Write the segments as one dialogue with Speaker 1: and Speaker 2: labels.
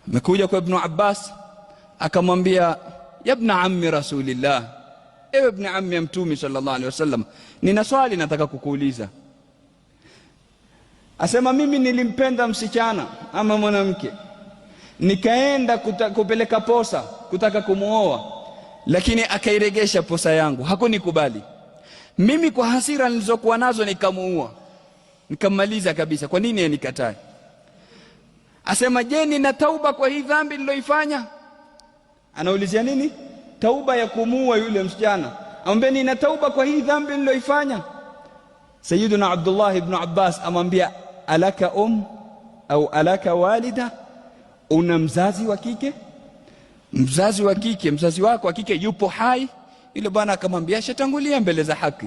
Speaker 1: Amekuja kwa Ibn Abbas akamwambia, yabna ammi rasulillah, ewe ibn ammi ya Mtume sallallahu alaihi wasallam, nina swali nataka kukuuliza. Asema mimi nilimpenda msichana ama mwanamke, nikaenda kupeleka posa kutaka kumuoa, lakini akairegesha posa yangu, hakunikubali. Mimi kwa hasira nilizokuwa nazo nikamuua, nikammaliza kabisa. Kwa nini anikatae? Asema, je, nina tauba kwa hii dhambi niloifanya? Anaulizia nini? Tauba ya kumuua yule msichana. Amwambia, nina tauba kwa hii dhambi niloifanya. Sayyiduna Abdullah ibn Abbas amwambia, alaka um au alaka walida, una mzazi wa kike? Mzazi wa kike, mzazi wako wa kike yupo hai? Yule bwana akamwambia, shatangulia mbele za haki.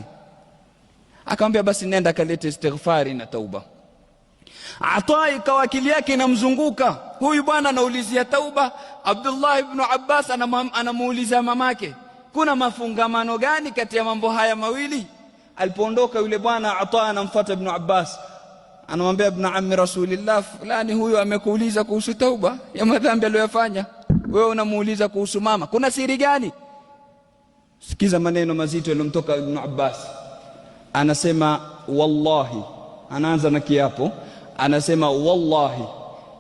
Speaker 1: Akamwambia, basi nenda kalete istighfari na tauba. Ataa ikawa akili yake inamzunguka, huyu bwana anaulizia tauba. Abdullah ibn Abbas anamuuliza mamake, kuna mafungamano gani kati ya mambo haya mawili? Alipoondoka yule bwana, Ataa anamfuata Ibn Abbas, anamwambia, ibn ammi rasulillah, fulani huyu amekuuliza kuhusu tauba ya madhambi aliyofanya, wewe unamuuliza kuhusu mama, kuna siri gani? Sikiza maneno mazito yaliyomtoka Ibn Abbas, anasema wallahi, anaanza na kiapo, anasema wallahi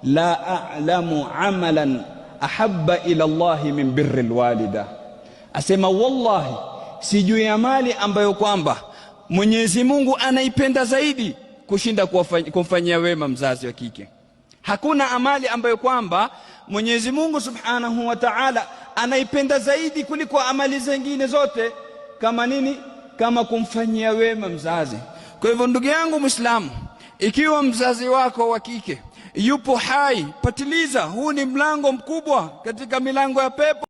Speaker 1: la a'lamu amalan ahabba ila Allahi min birri alwalida. Asema wallahi, sijui amali ambayo kwamba Mwenyezi Mungu anaipenda zaidi kushinda kumfanyia wema mzazi wa kike. Hakuna amali ambayo kwamba Mwenyezi Mungu Subhanahu wa Ta'ala anaipenda zaidi kuliko amali zingine zote, kama nini? Kama kumfanyia wema mzazi. Kwa hivyo ndugu yangu Muislamu, ikiwa mzazi wako wa kike yupo hai, patiliza. Huu ni mlango mkubwa katika milango ya pepo.